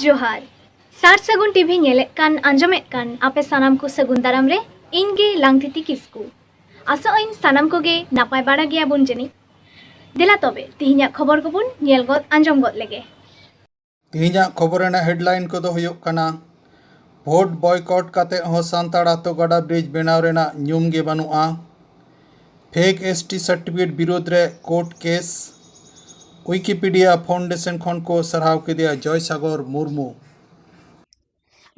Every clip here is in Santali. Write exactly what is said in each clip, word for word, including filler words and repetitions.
ᱡᱚᱦᱟᱨ᱾ ᱥᱟᱨ ᱥᱟᱹᱜᱩᱱ ᱴᱤᱵᱷᱤ ᱧᱮᱞᱮᱫ ᱠᱟᱱ, ᱟᱸᱡᱚᱢᱮᱫ ᱠᱟᱱ ᱟᱯᱮ ᱥᱟᱱᱟᱢ ᱠᱚ ᱥᱟᱹᱜᱩᱱ ᱫᱟᱨᱟᱢ ᱨᱮ ᱤᱧ ᱜᱮ ᱞᱟᱝᱛᱤᱛᱤ ᱠᱤᱥᱠᱩ᱾ ᱟᱥᱚᱜ ᱟᱹᱧ ᱥᱟᱱᱟᱢ ᱠᱚᱜᱮ ᱱᱟᱯᱟᱭ ᱵᱟᱲᱟ ᱜᱮᱭᱟᱵᱚᱱ ᱡᱟᱹᱱᱤᱡ᱾ ᱫᱮᱞᱟ ᱛᱚᱵᱮ ᱛᱤᱦᱤᱧᱟᱜ ᱠᱷᱚᱵᱚᱨ ᱠᱚᱵᱚᱱ ᱧᱮᱞ ᱜᱚᱫ ᱟᱸᱡᱚᱢ ᱜᱚᱫ ᱞᱮᱜᱮ᱾ ᱛᱤᱦᱤᱧᱟᱜ ᱠᱷᱚᱵᱚᱨ ᱨᱮᱱᱟᱜ ᱦᱮᱰᱞᱟᱭᱤᱱ ᱠᱚᱫᱚ ᱦᱩᱭᱩᱜ ᱠᱟᱱᱟ, ᱵᱷᱳᱴ ᱵᱚᱭᱠᱚᱴ ᱠᱟᱛᱮ ᱦᱚᱸ ᱥᱟᱱᱛᱟᱲ ᱟᱛᱳ ᱜᱟᱰᱟ ᱵᱨᱤᱡᱽ ᱵᱮᱱᱟᱣ ᱨᱮᱱᱟᱜ ᱧᱩᱢ ᱜᱮ ᱵᱟᱹᱱᱩᱜᱼᱟ᱾ ᱯᱷᱮᱠ ᱮᱥᱴᱤ ᱥᱟᱨᱴᱤᱯᱷᱤᱠᱮᱴ ᱵᱤᱨᱩᱫᱽ ᱨᱮ ᱠᱳᱨᱴ ᱠᱮᱥ᱾ ᱣᱤᱠᱤᱯᱤᱰᱤᱭᱟ ᱯᱷᱟᱣᱩᱱᱰᱮᱥᱚᱱ ᱠᱷᱚᱱ ᱠᱚ ᱥᱟᱨᱦᱟᱣ ᱠᱮᱫᱮᱭᱟ ᱡᱚᱭ ᱥᱟᱜᱚᱨ ᱢᱩᱨᱢᱩ᱾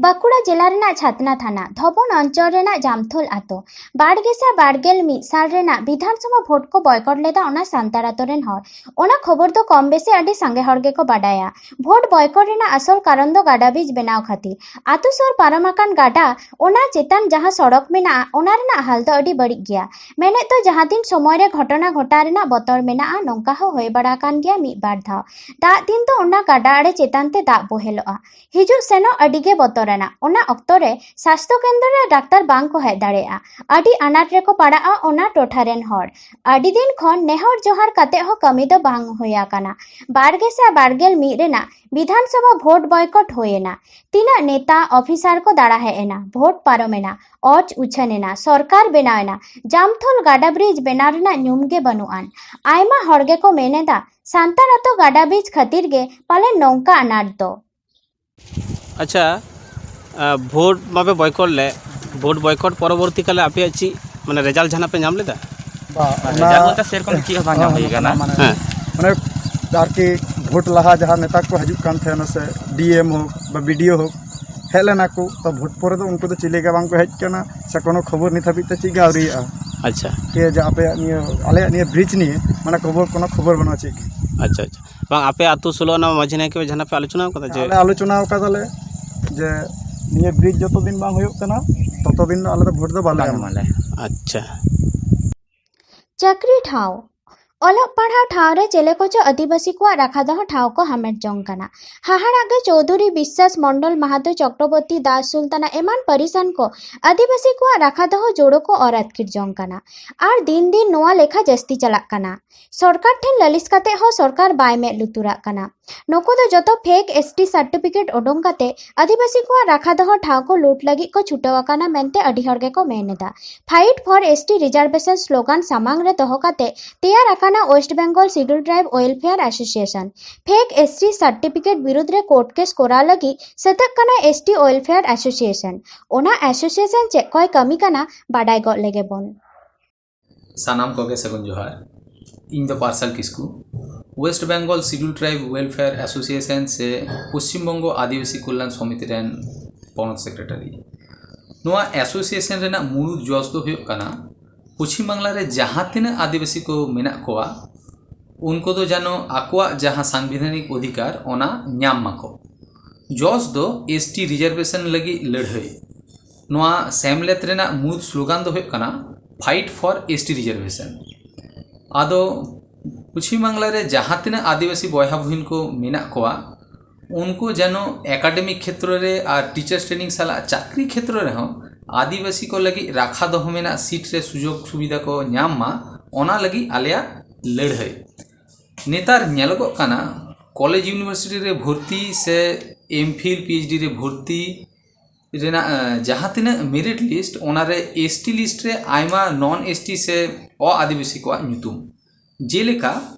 ᱵᱟᱸᱠᱩᱲᱟ ᱡᱮᱞᱟ ᱨᱮᱱᱟᱜ ᱪᱷᱟᱛᱱᱟ ᱛᱷᱟᱱᱟ ᱫᱷᱚᱵᱚᱱ ᱚᱧᱪᱚᱞ ᱨᱮᱱᱟᱜ ᱡᱟᱢᱛᱷᱳᱞ ᱟᱛᱳ ᱵᱟᱨ ᱜᱮᱥᱟᱭ ᱵᱟᱨ ᱜᱮᱞ ᱢᱤᱫ ᱥᱟᱞ ᱨᱮᱱᱟᱜ ᱵᱤᱫᱷᱟᱱ ᱥᱚᱵᱷᱟ ᱵᱷᱳᱴ ᱠᱚ ᱵᱚᱭᱠᱚᱴ ᱞᱮᱫᱟ ᱚᱱᱟ ᱥᱟᱱᱛᱟᱲ ᱟᱛᱳ ᱨᱮᱱ ᱦᱚᱲ᱾ ᱚᱱᱟ ᱠᱷᱚᱵᱚᱨ ᱫᱚ ᱠᱚᱢ ᱵᱮᱥᱤ ᱟᱹᱰᱤ ᱥᱟᱸᱜᱮ ᱦᱚᱲ ᱜᱮᱠᱚ ᱵᱟᱰᱟᱭᱟ᱾ ᱵᱷᱳᱴ ᱵᱚᱭᱠᱚᱴ ᱨᱮᱱᱟᱜ ᱟᱥᱚᱞ ᱠᱟᱨᱚᱱ ᱫᱚ ᱜᱟᱰᱟ ᱵᱨᱤᱡᱽ ᱵᱮᱱᱟᱣ ᱠᱷᱟᱹᱛᱤᱨ᱾ ᱟᱛᱳ ᱥᱩᱨ ᱯᱟᱨᱚᱢ ᱟᱠᱟᱱ ᱜᱟᱰᱟ, ᱚᱱᱟ ᱪᱮᱛᱟᱱ ᱡᱟᱦᱟᱸ ᱥᱚᱲᱚᱠ ᱢᱮᱱᱟᱜᱼᱟ, ᱚᱱᱟ ᱨᱮᱱᱟᱜ ᱦᱟᱞ ᱫᱚ ᱟᱹᱰᱤ ᱵᱟᱹᱲᱤᱡ ᱜᱮᱭᱟ᱾ ᱢᱮᱱᱮᱫ ᱫᱚ ᱡᱟᱦᱟᱸ ᱛᱤᱱ ᱥᱚᱢᱚᱭ ᱨᱮ ᱜᱷᱚᱴᱚᱱᱟ ᱜᱷᱚᱴᱟᱣ ᱨᱮᱱᱟᱜ ᱵᱚᱛᱚᱨ ᱢᱮᱱᱟᱜᱼᱟ, ᱱᱚᱝᱠᱟ ᱦᱚᱸ ᱦᱩᱭ ᱵᱟᱲᱟ ᱟᱠᱟᱱ ᱜᱮᱭᱟ ᱢᱤᱫ ᱵᱟᱨ ᱫᱷᱟᱣ᱾ ᱫᱟᱜ ᱫᱤᱱ ᱫᱚ ᱚᱱᱟ ᱜᱟᱰᱟ ᱟᱲᱮ ᱪᱮᱛᱟᱱ ᱛᱮ ᱫᱟᱜ ᱵᱚᱦᱮᱞᱚᱜᱼᱟ᱾ ᱦᱤᱡᱩᱜ ᱥᱮᱱᱚᱜ ᱟᱹᱰᱤ ᱜᱮ ᱵᱚᱛᱚᱨᱟᱱᱟ᱾ ᱚᱱᱟ ᱚᱠᱛᱚ ᱨᱮ ᱥᱟᱥᱛᱷᱚ ᱠᱮᱱᱫᱨᱚ ᱨᱮ ᱰᱟᱠᱛᱟᱨ ᱵᱟᱝ ᱠᱚ ᱦᱮᱡ ᱫᱟᱲᱮᱭᱟᱜᱼᱟ᱾ ᱟᱹᱰᱤ ᱟᱱᱟᱴ ᱨᱮᱠᱚ ᱯᱟᱲᱟᱜᱼᱟ ᱚᱱᱟ ᱴᱚᱴᱷᱟ ᱨᱮᱱ ᱦᱚᱲ᱾ ᱟᱹᱰᱤ ᱫᱤᱱ ᱠᱷᱚᱱ ᱱᱮᱦᱚᱨ ᱡᱚᱦᱟᱨ ᱠᱟᱛᱮ ᱦᱚᱸ ᱠᱟᱹᱢᱤ ᱫᱚ ᱵᱟᱝ ᱦᱩᱭ ᱟᱠᱟᱱᱟ᱾ ᱵᱟᱨ ᱜᱮᱥᱟᱭ ᱵᱟᱨ ᱜᱮᱞ ᱢᱤᱫ ᱨᱮᱱᱟᱜ ᱵᱤᱫᱷᱟᱱ ᱥᱚᱵᱷᱟ ᱵᱷᱳᱴ ᱵᱚᱭᱠᱚᱴ ᱦᱩᱭ ᱮᱱᱟ᱾ ᱛᱤᱱᱟᱹᱜ ᱱᱮᱛᱟ, ᱚᱯᱷᱤᱥᱟᱨ ᱠᱚ ᱫᱟᱬᱟ ᱦᱮᱡ ᱮᱱᱟ, ᱵᱷᱳᱴ ᱯᱟᱨᱚᱢ ᱮᱱᱟ, ᱚᱨᱡᱽ ᱩᱪᱷᱟᱹᱱ ᱮᱱᱟ, ᱥᱚᱨᱠᱟᱨ ᱵᱮᱱᱟᱣ ᱮᱱᱟ, ᱡᱟᱢᱛᱷᱳᱞ ᱜᱟᱰᱟ ᱵᱨᱤᱡᱽ ᱵᱮᱱᱟᱣ ᱨᱮᱱᱟᱜ ᱧᱩᱢ ᱜᱮ ᱵᱟᱹᱱᱩᱜ ᱟᱱ᱾ ᱟᱭᱢᱟ ᱦᱚᱲ ᱜᱮᱠᱚ ᱢᱮᱱ ᱮᱫᱟ, ᱥᱟᱱᱛᱟᱲ ᱟᱛᱳ ᱜᱟᱰᱟ ᱵᱨᱤᱡᱽ ᱠᱷᱟᱹᱛᱤᱨ ᱜᱮ ᱯᱟᱞᱮᱱ ᱱᱚᱝᱠᱟ ᱟᱱᱟᱴ ᱫᱚ᱾ ᱟᱪᱪᱷᱟ, ᱟᱸ, ᱵᱷᱳᱴ ᱢᱟᱯᱮ ᱵᱚᱭᱠᱚᱴ ᱞᱮᱫ, ᱵᱷᱳᱴ ᱵᱚᱭᱠᱚᱴ ᱯᱚᱨᱚᱵᱚᱨᱛᱤ ᱠᱟᱞᱮ ᱟᱯᱮᱭᱟᱜ ᱪᱮᱫ, ᱢᱟᱱᱮ, ᱨᱮᱡᱟᱞᱴ ᱡᱟᱦᱟᱱᱟᱜ ᱯᱮ ᱧᱟᱢ ᱞᱮᱫᱟ? ᱵᱟ, ᱟᱨ ᱚᱱᱟ ᱨᱮᱡᱟᱞᱴ ᱵᱚᱞᱛᱮ ᱥᱮᱨᱚᱠᱚᱢ ᱪᱮᱫ ᱦᱚᱸ ᱵᱟᱝ ᱧᱟᱢ ᱦᱩᱭ ᱟᱠᱟᱱᱟ᱾ ᱢᱟᱱᱮ, ᱦᱮᱸ᱾ ᱢᱟᱱᱮ, ᱟᱨᱠᱤ ᱵᱷᱳᱴ ᱞᱟᱦᱟ ᱡᱟᱦᱟᱸ ᱱᱮᱛᱟ ᱠᱚ ᱦᱤᱡᱩᱜ ᱠᱟᱱ ᱛᱟᱦᱮᱱᱟ, ᱥᱮ ᱰᱤ ᱮᱢ ᱦᱳᱠ ᱵᱟ ᱵᱤ ᱰᱤ ᱳ ᱦᱳᱠ, ᱦᱮᱡ ᱞᱮᱱᱟ ᱠᱚ, ᱛᱚ ᱵᱷᱳᱴ ᱯᱚᱨᱮ ᱫᱚ ᱩᱱᱠᱩ ᱫᱚ ᱪᱤᱞᱤ ᱜᱮ ᱵᱟᱝ ᱠᱚ ᱦᱮᱡ ᱠᱟᱱᱟ, ᱥᱮ ᱠᱳᱱᱳ ᱠᱷᱚᱵᱚᱨ ᱱᱤᱛ ᱦᱟᱹᱵᱤᱡ ᱛᱮ ᱪᱮᱫ ᱜᱮ ᱟᱹᱣᱨᱤᱭᱟᱜᱼᱟ᱾ ᱟᱪᱪᱷᱟ᱾ ᱴᱷᱤᱠ ᱜᱮᱭᱟ, ᱡᱮ ᱟᱯᱮᱭᱟᱜ ᱱᱤᱭᱟᱹ, ᱟᱞᱮᱭᱟᱜ ᱱᱤᱭᱟᱹ ᱵᱨᱤᱡᱽ ᱱᱤᱭᱮ, ᱢᱟᱱᱮ, ᱠᱷᱚᱵᱚᱨ, ᱠᱳᱱᱳ ᱠᱷᱚᱵᱚᱨ ᱵᱟᱹᱱᱩᱜᱼᱟ ᱪᱮᱫ ᱜᱮ᱾ ᱟᱪᱪᱷᱟ, ᱟᱪᱪᱷᱟ᱾ ᱵᱟᱝ, ᱟᱯᱮ ᱟᱹᱛᱩ ᱥᱳᱞᱳ ᱟᱱᱟ ᱢᱟᱹᱡᱷᱤ ᱱᱟᱭᱠᱮ ᱯᱮ ᱡᱟᱦᱟᱱᱟᱜ ᱯᱮ ᱟᱞᱳᱪᱚᱱᱟ ᱟᱠᱟᱫᱟ ᱡᱮ? ᱟᱞᱮ ᱟᱞᱳᱪᱚᱱᱟ ᱟᱠᱟᱫᱟᱞᱮ ᱡᱮ ᱱᱤᱭᱟᱹ ᱵᱨᱤᱡᱽ ᱡᱚᱛᱚ ᱫᱤᱱ ᱵᱟᱝ ᱦᱩᱭᱩᱜ ᱠᱟᱱᱟ, ᱛᱚᱛᱚ ᱫᱤᱱ ᱫᱚ ᱟᱞᱮ ᱫᱚ ᱵᱷᱳᱴ ᱫᱚ ᱵᱟᱞᱮ ᱵᱟᱝ ᱮᱢᱟ᱾ ᱮᱢᱟᱞᱮ᱾ ᱟᱪᱪᱷᱟ᱾ ᱪᱟᱹᱠᱨᱤ ᱴᱷᱟᱶ᱾ ᱚᱞᱚᱜ ᱯᱟᱲᱦᱟᱣ ᱴᱷᱟᱶ ᱨᱮ ᱪᱮᱞᱮ ᱠᱚᱪᱚ ᱟᱹᱫᱤᱵᱟᱹᱥᱤ ᱠᱚᱣᱟᱜ ᱨᱟᱠᱷᱟ ᱫᱚᱦᱚ ᱴᱷᱟᱶ ᱠᱚ ᱦᱟᱢᱮᱴ ᱡᱚᱝ ᱠᱟᱱᱟ᱾ ᱦᱟᱦᱟᱲᱟᱜ ᱜᱮ ᱪᱳᱣᱫᱷᱩᱨᱤ ᱵᱤᱥᱥᱟᱥ, ᱢᱚᱱᱰᱚᱞ ᱢᱟᱦᱟᱛᱚ, ᱪᱚᱠᱨᱚᱵᱚᱨᱛᱤ ᱫᱟᱥ, ᱥᱩᱞᱛᱟᱱᱟ ᱮᱢᱟᱱ ᱯᱟᱹᱨᱤᱥᱟᱱ ᱠᱚ ᱟᱹᱫᱤᱵᱟᱹᱥᱤ ᱠᱚᱣᱟᱜ ᱨᱟᱠᱷᱟ ᱫᱚᱦᱚ ᱡᱳᱲᱳ ᱠᱚ ᱚᱨ ᱟᱹᱛᱠᱤᱨ ᱡᱚᱝ ᱠᱟᱱᱟ᱾ ᱟᱨ ᱫᱤᱱ ᱫᱤᱱ ᱱᱚᱣᱟ ᱞᱮᱠᱷᱟ ᱡᱟᱹᱥᱛᱤ ᱪᱟᱞᱟᱜ ᱠᱟᱱᱟ᱾ ᱥᱚᱨᱠᱟᱨ ᱴᱷᱮᱱ ᱞᱟᱹᱞᱤᱥ ᱠᱟᱛᱮ ᱦᱚᱸ ᱥᱚᱨᱠᱟᱨ ᱵᱟᱭ ᱢᱮᱫ ᱞᱩᱛᱩᱨᱟᱜ ᱠᱟᱱᱟ᱾ ᱱᱩᱠᱩ ᱫᱚ ᱡᱚᱛᱚ ᱯᱷᱮᱠ ᱮᱥ ᱴᱤ ᱥᱟᱨᱴᱤᱯᱷᱤᱠᱮᱴ ᱩᱰᱩᱝ ᱠᱟᱛᱮ ᱟᱹᱫᱤᱵᱟᱹᱥᱤ ᱠᱚᱣᱟᱜ ᱨᱟᱠᱷᱟ ᱫᱚᱦᱚ ᱴᱷᱟᱶ ᱠᱚ ᱞᱩᱴ ᱞᱟᱹᱜᱤᱫ ᱠᱚ ᱪᱷᱩᱴᱟᱹᱣ ᱟᱠᱟᱱᱟ ᱢᱮᱱᱛᱮ ᱟᱹᱰᱤ ᱦᱚᱲ ᱜᱮᱠᱚ ᱢᱮᱱ ᱮᱫᱟ᱾ Fight for S T Reservation slogan ᱥᱟᱢᱟᱝ ᱨᱮ ᱫᱚᱦᱚ ᱠᱟᱛᱮ ᱛᱮᱭᱟᱨ ᱟᱠᱟᱱᱟ West Bengal Scheduled Tribe Welfare Association᱾ Fake S T certificate ᱵᱤᱨᱩᱫᱷ ᱨᱮ ᱠᱳᱨᱴ ᱠᱮᱥ ᱠᱚᱨᱟᱣ ᱞᱟᱹᱜᱤᱫ ᱥᱮᱛᱟᱜ ᱠᱟᱱᱟ S T Welfare Association᱾ ᱚᱱᱟ ᱮᱥᱳᱥᱤᱭᱮᱥᱚᱱ ᱪᱮᱫ ᱠᱚᱭ ᱠᱟᱹᱢᱤ ᱠᱟᱱᱟ, ᱵᱟᱰᱟᱭ ᱜᱚᱫ ᱞᱮᱜᱮ ᱵᱚᱱ᱾ ᱥᱟᱱᱟᱢ ᱠᱚᱜᱮ ᱥᱟᱹᱜᱩᱱ ᱡᱚᱦᱟᱨ᱾ ᱤᱧ ᱫᱚ ᱯᱟᱨᱥᱟᱞ ᱠᱤᱥᱠᱩ, West Bengal Scheduled Tribe Welfare Association ᱥᱮ ᱯᱚᱥᱪᱤᱢ ᱵᱚᱝᱜᱚ ᱟᱹᱫᱤᱵᱟᱹᱥᱤ ᱠᱚᱞᱭᱟᱱ ᱥᱚᱢᱤᱛᱤ ᱨᱮᱱ ᱯᱚᱱᱚᱛ ᱥᱮᱠᱨᱮᱴᱟᱨᱤ᱾ ᱱᱚᱣᱟ ᱮᱥᱳᱥᱤᱭᱮᱥᱚᱱ ᱨᱮᱱᱟᱜ ᱢᱩᱲᱩᱫ ᱡᱚᱥ ᱫᱚ ᱦᱩᱭᱩᱜ ᱠᱟᱱᱟ, ᱯᱚᱪᱷᱤᱢ ᱵᱟᱝᱞᱟ ᱨᱮ ᱡᱟᱦᱟᱸ ᱛᱤᱱᱟᱹᱜ ᱟᱹᱫᱤᱵᱟᱹᱥᱤ ᱠᱚ ᱢᱮᱱᱟᱜ ᱠᱚᱣᱟ, ᱩᱱᱠᱩ ᱫᱚ ᱡᱮᱱᱚ ᱟᱠᱚᱣᱟᱜ ᱡᱟᱦᱟᱸ ᱥᱟᱝᱵᱤᱫᱷᱟᱱᱤᱠ ᱚᱫᱷᱤᱠᱟᱨ, ᱚᱱᱟ ᱧᱟᱢ ᱢᱟᱠᱚ᱾ ᱡᱚᱥ ᱫᱚ S T reservation ᱞᱟᱹᱜᱤᱫ ᱞᱟᱹᱲᱦᱟᱹᱭ᱾ ᱱᱚᱣᱟ ᱥᱮᱢᱞᱮᱫ ᱨᱮᱱᱟᱜ ᱢᱩᱲᱩᱫ ᱥᱞᱳᱜᱟᱱ ᱫᱚ ᱦᱩᱭᱩᱜ ᱠᱟᱱᱟ, Fight for S T Reservation᱾ ᱟᱫᱚ ᱯᱚᱪᱷᱤᱢ ᱵᱟᱝᱞᱟ ᱨᱮ ᱡᱟᱦᱟᱸ ᱛᱤᱱᱟᱹᱜ ᱟᱹᱫᱤᱵᱟᱹᱥᱤ ᱵᱚᱭᱦᱟ ᱵᱩᱦᱤᱱ ᱠᱚ ᱢᱮᱱᱟᱜ ᱠᱚᱣᱟ, ᱩᱱᱠᱩ ᱡᱮᱱᱚ ᱮᱠᱟᱰᱮᱢᱤᱠ ᱠᱷᱮᱛᱨᱚ ᱨᱮ ᱟᱨ ᱴᱤᱪᱟᱨᱥ ᱴᱨᱮᱱᱤᱝ ᱥᱟᱞᱟᱜ ᱪᱟᱹᱠᱨᱤ ᱠᱷᱮᱛᱨᱚ ᱨᱮᱦᱚᱸ ᱟᱹᱫᱤᱵᱟᱹᱥᱤ ᱠᱚ ᱞᱟᱹᱜᱤᱫ ᱨᱟᱠᱷᱟ ᱫᱚᱦᱚ ᱢᱮᱱᱟᱜ ᱥᱤᱴ ᱨᱮ ᱥᱩᱡᱳᱜᱽ ᱥᱩᱵᱤᱫᱷᱟ ᱠᱚ ᱧᱟᱢ ᱢᱟ, ᱚᱱᱟ ᱞᱟᱹᱜᱤᱫ ᱟᱞᱮᱭᱟᱜ ᱞᱟᱹᱲᱦᱟᱹᱭ᱾ ᱱᱮᱛᱟᱨ ᱧᱮᱞᱚᱜᱚᱜ ᱠᱟᱱᱟ, ᱠᱚᱞᱮᱡᱽ ᱤᱭᱩᱱᱤᱵᱷᱟᱨᱥᱤᱴᱤ ᱨᱮ ᱵᱷᱚᱨᱛᱤ ᱥᱮ M.Phil, PhD ᱨᱮ ᱵᱷᱚᱨᱛᱤ ᱨᱮᱱᱟᱜ, ᱮ, ᱡᱟᱦᱟᱸ ᱛᱤᱱᱟᱹᱜ ᱢᱮᱨᱤᱴ ᱞᱤᱥᱴ, ᱚᱱᱟᱨᱮ S T ᱞᱤᱥᱴ ᱨᱮ ᱟᱭᱢᱟ ᱱᱚᱱ S T ᱥᱮ ᱚ ᱟᱹᱫᱤᱵᱟᱹᱥᱤ ᱠᱚᱣᱟᱜ ᱧᱩᱛᱩᱢ, ᱡᱮᱞᱮᱠᱟ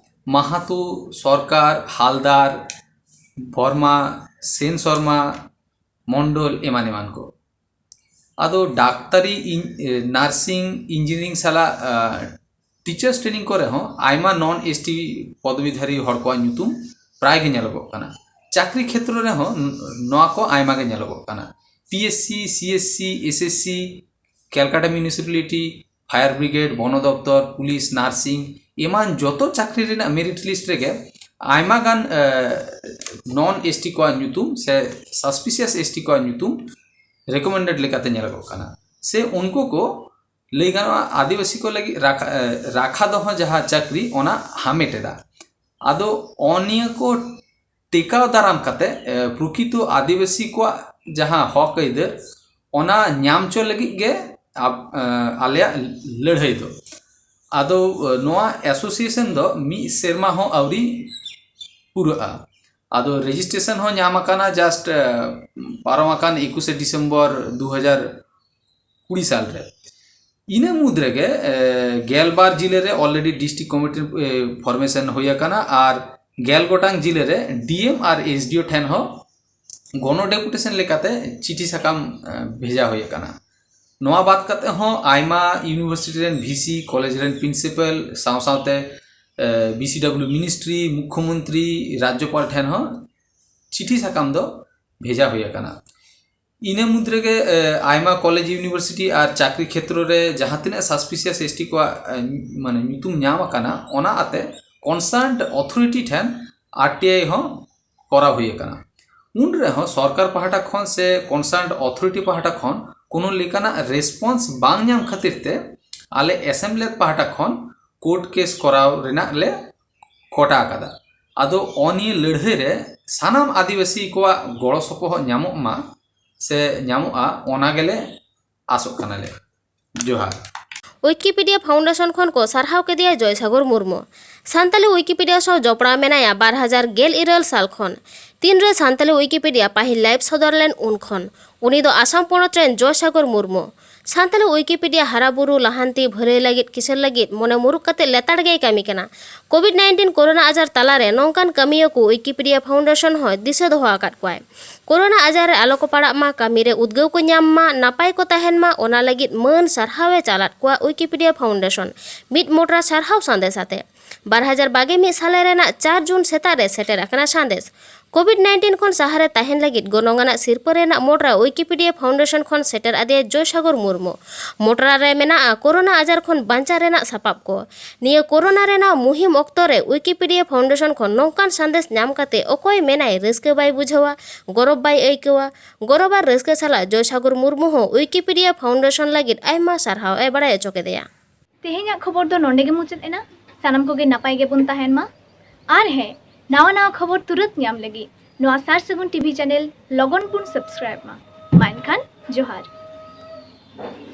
ᱢᱟᱦᱟᱛᱚ, ᱥᱚᱨᱠᱟᱨ, ᱦᱟᱞᱫᱟᱨ, ᱵᱷᱚᱨᱢᱟ, ᱥᱮᱱ ᱥᱚᱨᱢᱟ, ᱢᱚᱱᱰᱚᱞ, ᱮᱢᱟᱱ ᱮᱢᱟᱱ ᱠᱚ᱾ ᱟᱫᱚ ᱰᱟᱠᱛᱟᱨᱤ, ᱤᱧ-, ᱮ, ᱱᱟᱨᱥᱤᱝ, ᱤᱧᱡᱤᱱᱤᱭᱟᱨᱤᱝ ᱥᱟᱞᱟᱜ, ᱟ, ᱴᱤᱪᱟᱨᱥ ᱴᱨᱮᱱᱤᱝ ᱠᱚᱨᱮ ᱦᱚᱸ ᱟᱭᱢᱟ ᱱᱚᱱ S T ᱯᱚᱫᱚᱵᱤᱫᱷᱟᱨᱤ ᱦᱚᱲ ᱠᱚᱣᱟᱜ ᱧᱩᱛᱩᱢ ᱯᱨᱟᱭ ᱜᱮ ᱧᱮᱞᱚᱜᱚᱜ ᱠᱟᱱᱟ᱾ ᱪᱟᱹᱠᱨᱤ ᱠᱷᱮᱛᱨᱚ ᱨᱮᱦᱚᱸ ᱱ-, ᱱᱚᱣᱟ ᱠᱚ ᱟᱭᱢᱟ ᱜᱮ ᱧᱮᱞᱚᱜᱚᱜ ᱠᱟᱱᱟ᱾ P S C, C S C, S S C, Kolkata municipality, fire brigade, ᱵᱚᱱᱚ ᱫᱚᱯᱛᱚᱨ, ᱯᱩᱞᱤᱥ, ᱱᱟᱨᱥᱤᱝ, ᱮᱢᱟᱱ ᱡᱚᱛᱚ ᱪᱟᱹᱠᱨᱤ ᱨᱮᱱᱟᱜ ᱢᱮᱨᱤᱴ ᱞᱤᱥᱴ ᱨᱮᱜᱮ ᱟᱭᱢᱟ ᱜᱟᱱ, ᱮ, ᱱᱚᱱ S T ᱠᱚᱣᱟᱜ ᱧᱩᱛᱩᱢ ᱥᱮ ᱥᱟᱥᱯᱤᱥᱤᱭᱟᱥ S T ᱠᱚᱣᱟᱜ ᱧᱩᱛᱩᱢ ᱨᱮᱠᱚᱢᱮᱱᱰᱮᱰ ᱞᱮᱠᱟᱛᱮ ᱧᱮᱞᱚᱜᱚᱜ ᱠᱟᱱᱟ᱾ ᱥᱮ ᱩᱱᱠᱩ ᱠᱚ, ᱞᱟᱹᱭ ᱜᱟᱱᱚᱜᱼᱟ, ᱟᱹᱫᱤᱵᱟᱹᱥᱤ ᱠᱚ ᱞᱟᱹᱜᱤᱫ ᱨᱟᱠᱷᱟ, ᱮ, ᱨᱟᱠᱷᱟ ᱫᱚᱦᱚ ᱡᱟᱦᱟᱸ ᱪᱟᱹᱠᱨᱤ, ᱚᱱᱟ ᱦᱟᱢᱮᱴ ᱮᱫᱟ᱾ ᱟᱫᱚ ᱚ ᱱᱤᱭᱟᱹ ᱠᱚ ᱴᱮᱠᱟᱣ ᱫᱟᱨᱟᱢ ᱠᱟᱛᱮ, ᱮ, ᱯᱨᱚᱠᱤᱛᱚ ᱟᱹᱫᱤᱵᱟᱹᱥᱤ ᱠᱚᱣᱟᱜ ᱡᱟᱦᱟᱸ ᱦᱚᱠ ᱟᱹᱭᱫᱟᱹᱨ, ᱚᱱᱟ ᱧᱟᱢ ᱪᱚ ᱞᱟᱹᱜᱤᱫ ᱜᱮ ᱟᱵ-, ᱮ, ᱟᱞᱮᱭᱟᱜ ᱞᱟᱹᱲᱦᱟᱹᱭ ᱫᱚ᱾ ᱟᱫᱚ, ᱮ, ᱱᱚᱣᱟ ᱮᱥᱳᱥᱤᱭᱮᱥᱚᱱ ᱫᱚ ᱢᱤᱫ ᱥᱮᱨᱢᱟ ᱦᱚᱸ ᱟᱹᱣᱨᱤ ᱯᱩᱨᱟᱹᱜᱼᱟ᱾ ᱟᱫᱚ ᱨᱮᱡᱤᱥᱴᱨᱮᱥᱚᱱ ᱦᱚᱸ ᱧᱟᱢ ᱟᱠᱟᱱᱟ ᱡᱟᱥᱴ ᱯᱟᱨᱚᱢ ᱟᱠᱟᱱ ᱮᱠᱩᱥᱮ ᱰᱤᱥᱮᱢᱵᱚᱨ ᱫᱩ ᱦᱟᱡᱟᱨ ᱠᱩᱲᱤ ᱥᱟᱞ ᱨᱮ᱾ ᱤᱱᱟᱹ ᱢᱩᱫᱽ ᱨᱮᱜᱮ ᱜᱮᱞ ᱵᱟᱨ ᱡᱤᱞᱟᱹ ᱨᱮ ᱚᱞᱨᱮᱰᱤ ᱰᱤᱥᱴᱨᱤᱠᱴ ᱠᱚᱢᱤᱴᱤ ᱯᱷᱚᱨᱢᱮᱥᱚᱱ ᱦᱩᱭ ᱟᱠᱟᱱᱟ ᱟᱨ ᱜᱮᱞ ᱜᱚᱴᱟᱝ ᱡᱤᱞᱟᱹ ᱨᱮ ᱰᱤ ᱮᱢ ᱟᱨ ᱮᱥ ᱰᱤ ᱳ ᱴᱷᱮᱱ ᱦᱚᱸ ᱜᱚᱱᱚ ᱰᱮᱯᱩᱴᱮᱥᱚᱱ ᱞᱮᱠᱟᱛᱮ ᱪᱤᱴᱷᱤ ᱥᱟᱠᱟᱢ ᱵᱷᱮᱡᱟ ᱦᱩᱭ ᱟᱠᱟᱱᱟ᱾ ᱱᱚᱣᱟ ᱵᱟᱫ ᱠᱟᱛᱮ ᱦᱚᱸ ᱟᱭᱢᱟ ᱤᱭᱩᱱᱤᱵᱷᱟᱨᱥᱤᱴᱤ ᱨᱮᱱ ᱵᱷᱤ ᱥᱤ, ᱠᱚᱞᱮᱡᱽ ᱨᱮᱱ ᱯᱨᱤᱱᱥᱤᱯᱟᱞ, ᱥᱟᱶ ᱥᱟᱶᱛᱮ ᱵᱤ ᱥᱤ ᱰᱟᱵᱽᱞᱤᱭᱩ ᱢᱤᱱᱤᱥᱴᱨᱤ, ᱢᱩᱠᱠᱷᱚᱢᱚᱱᱛᱨᱤ, ᱨᱟᱡᱽᱡᱚᱯᱟᱞ ᱴᱷᱮᱱ ᱦᱚᱸ ᱪᱤᱴᱷᱤ ᱥᱟᱠᱟᱢ ᱫᱚ ᱵᱷᱮᱡᱟ ᱦᱩᱭ ᱟᱠᱟᱱᱟ᱾ ᱤᱱᱟᱹ ᱢᱩᱫᱽ ᱨᱮᱜᱮ ᱟᱭᱢᱟ ᱠᱚᱞᱮᱡᱽ, ᱤᱭᱩᱱᱤᱵᱷᱟᱨᱥᱤᱴᱤ ᱟᱨ ᱪᱟᱹᱠᱨᱤ ᱠᱷᱮᱛᱨᱚ ᱨᱮ ᱡᱟᱦᱟᱸ ᱛᱤᱱᱟᱹᱜ ᱥᱟᱥᱯᱤᱥᱤᱭᱟᱥ ᱮᱥ ᱴᱤ ᱠᱚᱣᱟᱜ ᱢᱟᱱᱮ ᱧᱩᱛᱩᱢ ᱧᱟᱢ ᱟᱠᱟᱱᱟ, ᱚᱱᱟ ᱟᱛᱮ ᱠᱚᱱᱥᱟᱨᱱᱰ ᱚᱛᱷᱚᱨᱤᱴᱤ ᱴᱷᱮᱱ ᱟᱨ ᱴᱤ ᱟᱭ ᱦᱚᱸ ᱠᱚᱨᱟᱣ ᱦᱩᱭ ᱟᱠᱟᱱᱟ᱾ ᱩᱱ ᱨᱮᱦᱚᱸ ᱥᱚᱨᱠᱟᱨ ᱯᱟᱦᱴᱟ ᱠᱷᱚᱱ ᱥᱮ ᱠᱚᱱᱥᱟᱨᱱᱰ ᱚᱛᱷᱚᱨᱤᱴᱤ ᱯᱟᱦᱴᱟ ᱠᱷᱚᱱ ᱠᱳᱱᱳ ᱞᱮᱠᱟᱱᱟᱜ ᱨᱮᱥᱯᱚᱱᱥ ᱵᱟᱝ ᱧᱟᱢ ᱠᱷᱟᱹᱛᱤᱨ ᱛᱮ ᱟᱞᱮ ᱮᱥᱮᱢᱵᱞᱮᱛ ᱯᱟᱦᱴᱟ ᱠᱷᱚᱱ ᱠᱳᱨᱴ ᱠᱮᱥ ᱠᱚᱨᱟᱣ ᱨᱮᱱᱟᱜ ᱞᱮ ᱠᱚᱴᱟ ᱟᱠᱟᱫᱟ᱾ ᱟᱫᱚ ᱚ ᱱᱤᱭᱟᱹ ᱞᱟᱹᱲᱦᱟᱹᱭ ᱨᱮ ᱥᱟᱱᱟᱢ ᱟᱹᱫᱤᱵᱟᱹᱥᱤ ᱠᱚᱣᱟᱜ ᱜᱚᱲᱚ ᱥᱚᱯᱚᱦᱚᱫ ᱧᱟᱢᱚᱜ ᱢᱟ ᱥᱮ ᱧᱟᱢᱚᱜᱼᱟ, ᱚᱱᱟ ᱜᱮᱞᱮ ᱟᱥᱚᱜ ᱠᱟᱱᱟᱞᱮ᱾ ᱡᱚᱦᱟᱨ᱾ ᱣᱤᱠᱤᱯᱤᱰᱤᱭᱟ ᱯᱷᱟᱣᱩᱱᱰᱮᱥᱚᱱ ᱠᱷᱚᱱ ᱠᱚ ᱥᱟᱨᱦᱟᱣ ᱠᱮᱫᱮᱭᱟ ᱡᱚᱭᱥᱟᱜᱚᱨ ᱢᱩᱨᱢᱩ᱾ ᱥᱟᱱᱛᱟᱞᱤ ᱣᱤᱠᱤᱯᱤᱰᱤᱭᱟ ᱥᱟᱶ ᱡᱚᱯᱲᱟᱣ ᱢᱮᱱᱟᱭᱟ ᱵᱟᱨ ᱦᱟᱡᱟᱨ ᱜᱮᱞ ᱤᱨᱟᱹᱞ ᱥᱟᱞ ᱠᱷᱚᱱ᱾ ᱛᱤᱱᱨᱮ ᱥᱟᱱᱛᱟᱞᱤ ᱣᱤᱠᱤᱯᱤᱰᱤᱭᱟ ᱯᱟᱹᱦᱤᱞ ᱞᱟᱭᱤᱵᱷ ᱥᱚᱫᱚᱨ ᱞᱮᱱ ᱩᱱ ᱠᱷᱚᱱ᱾ ᱩᱱᱤ ᱫᱚ ᱟᱥᱟᱢ ᱯᱚᱱᱚᱛ ᱨᱮᱱ ᱡᱚᱭᱥᱟᱜᱚᱨ ᱢᱩᱨᱢᱩ᱾ ᱥᱟᱱᱛᱟᱞᱤ ᱣᱤᱠᱤᱯᱤᱰᱤᱭᱟ ᱦᱟᱨᱟ ᱵᱩᱨᱩ, ᱞᱟᱦᱟᱱᱛᱤ, ᱵᱷᱟᱹᱞᱟᱹᱭ ᱞᱟᱹᱜᱤᱫ, ᱠᱤᱥᱟᱹᱬ ᱞᱟᱹᱜᱤᱫ ᱢᱚᱱᱮ ᱢᱩᱨᱩᱠ ᱠᱟᱛᱮ ᱞᱮᱛᱟᱲ ᱜᱮᱭ ᱠᱟᱹᱢᱤ ᱠᱟᱱᱟ᱾ ᱠᱳᱵᱷᱤᱰ ᱱᱟᱭᱤᱱᱴᱤᱱ ᱠᱳᱨᱳᱱᱟ ᱟᱡᱟᱨ ᱛᱟᱞᱟᱨᱮ ᱱᱚᱝᱠᱟᱱ ᱠᱟᱹᱢᱤᱭᱟᱹ ᱠᱚ ᱣᱤᱠᱤᱯᱤᱰᱤᱭᱟ ᱯᱷᱟᱣᱩᱱᱰᱮᱥᱚᱱ ᱦᱚᱸᱭ ᱫᱤᱥᱟᱹ ᱫᱚᱦᱚ ᱟᱠᱟᱫ ᱠᱚᱣᱟᱭ᱾ ᱠᱳᱨᱳᱱᱟ ᱟᱡᱟᱨ ᱨᱮ ᱟᱞᱚ ᱠᱚ ᱯᱟᱲᱟᱜ ᱢᱟ, ᱠᱟᱹᱢᱤ ᱨᱮ ᱩᱫᱽᱜᱟᱹᱣ ᱠᱚ ᱧᱟᱢ ᱢᱟ, ᱱᱟᱯᱟᱭ ᱠᱚ ᱛᱟᱦᱮᱱ ᱢᱟ, ᱚᱱᱟ ᱞᱟᱹᱜᱤᱫ ᱢᱟᱹᱱ ᱥᱟᱨᱦᱟᱣ ᱮ ᱪᱟᱞᱟᱫ ᱠᱚᱣᱟ ᱣᱤᱠᱤᱯᱤᱰᱤᱭᱟ ᱯᱷᱟᱣᱩᱱᱰᱮᱥᱚᱱ᱾ ᱢᱤᱫ ᱢᱚᱴᱨᱟ ᱥᱟᱨᱦᱟᱣ ᱥᱟᱸᱫᱮᱥ ᱟᱛᱮ᱾ ᱵᱟᱨ ᱦᱟᱡᱟᱨ ᱵᱟᱜᱮ ᱢᱤᱫ ᱥᱟᱞᱮ ᱨᱮᱱᱟᱜ ᱪᱟᱨ ᱡᱩᱱ ᱥᱮᱛᱟᱜ ᱨᱮ ᱥᱮᱴᱮᱨ ᱟᱠᱟᱱᱟ ᱥᱟᱸᱫᱮᱥ᱾ ᱠᱳᱵᱷᱤᱰ ᱱᱟᱭᱤᱱᱴᱤᱱ ᱠᱷᱚᱱ ᱥᱟᱦᱟ ᱨᱮ ᱛᱟᱦᱮᱱ ᱞᱟᱹᱜᱤᱫ ᱜᱚᱱᱚᱝ ᱟᱱᱟᱜ ᱥᱤᱨᱯᱟᱹ ᱨᱮᱱᱟᱜ ᱢᱚᱴᱨᱟ ᱣᱤᱠᱤᱯᱤᱰᱤᱭᱟ ᱯᱷᱟᱣᱩᱱᱰᱮᱥᱚᱱ ᱠᱷᱚᱱ ᱥᱮᱴᱮᱨ ᱟᱫᱮᱭᱟ ᱡᱚᱭᱥᱟᱜᱚᱨ ᱢᱩᱨᱢᱩ᱾ ᱢᱚᱴᱨᱟ ᱨᱮ ᱢᱮᱱᱟᱜᱼᱟ ᱠᱳᱨᱳᱱᱟ ᱟᱡᱟᱨ ᱠᱷᱚᱱ ᱵᱟᱧᱪᱟᱣ ᱨᱮᱱᱟᱜ ᱥᱟᱯᱟᱵ ᱠᱚ᱾ ᱱᱤᱭᱟᱹ ᱠᱳᱨᱳᱱᱟ ᱨᱮᱱᱟᱜ ᱢᱩᱦᱤᱢ ᱚᱠᱛᱚ ᱨᱮ ᱣᱤᱠᱤᱯᱤᱰᱤᱭᱟ ᱯᱷᱟᱣᱩᱱᱰᱮᱥᱚᱱ ᱠᱷᱚᱱ ᱱᱚᱝᱠᱟᱱ ᱥᱟᱸᱫᱮᱥ ᱧᱟᱢ ᱠᱟᱛᱮ ᱚᱠᱚᱭ ᱢᱮᱱᱟᱭ ᱨᱟᱹᱥᱠᱟᱹ ᱵᱟᱭ ᱵᱩᱡᱷᱟᱹᱣᱟ, ᱜᱚᱨᱚᱵ ᱵᱟᱭ ᱟᱹᱭᱠᱟᱹᱣᱟ? ᱜᱚᱨᱚᱵ ᱟᱨ ᱨᱟᱹᱥᱠᱟᱹ ᱥᱟᱞᱟᱜ ᱡᱚᱭᱥᱟᱜᱚᱨ ᱢᱩᱨᱢᱩ ᱦᱚᱸ ᱣᱤᱠᱤᱯᱤᱰᱤᱭᱟ ᱯᱷᱟᱣᱩᱱᱰᱮᱥᱚᱱ ᱞᱟᱹᱜᱤᱫ ᱟᱭᱢᱟ ᱥᱟᱨᱦᱟᱣ ᱮ ᱵᱟᱲᱟᱭ ᱦᱚᱪᱚ ᱠᱮᱫᱮᱭᱟ᱾ ᱛᱮᱦᱮᱧᱟᱜ ᱠᱷᱚᱵᱚᱨ ᱫᱚ ᱱᱚᱸᱰᱮ ᱜᱮ ᱢᱩᱪᱟᱹᱫ ᱮᱱᱟ᱾ ᱥᱟᱱᱟᱢ ᱠᱚᱜᱮ ᱱᱟᱯᱟᱭ ᱜᱮᱵᱚᱱ ᱛᱟᱦᱮᱱ ᱢᱟ᱾ ᱟᱨ ᱦᱮᱸ, ᱱᱟᱣᱟ ᱱᱟᱣᱟ ᱠᱷᱚᱵᱚᱨ ᱛᱩᱨᱟᱹᱛ ᱧᱟᱢ ᱞᱟᱹᱜᱤᱫ ᱱᱚᱣᱟ ᱥᱟᱨ ᱥᱟᱹᱜᱩᱱ ᱴᱤᱵᱷᱤ ᱪᱮᱱᱮᱞ ᱞᱚᱜᱚᱱ ᱵᱚᱱ ᱥᱟᱵᱥᱠᱨᱟᱭᱤᱵ ᱢᱟ᱾ ᱢᱟ ᱮᱱᱠᱷᱟᱱ ᱡᱚᱦᱟᱨ᱾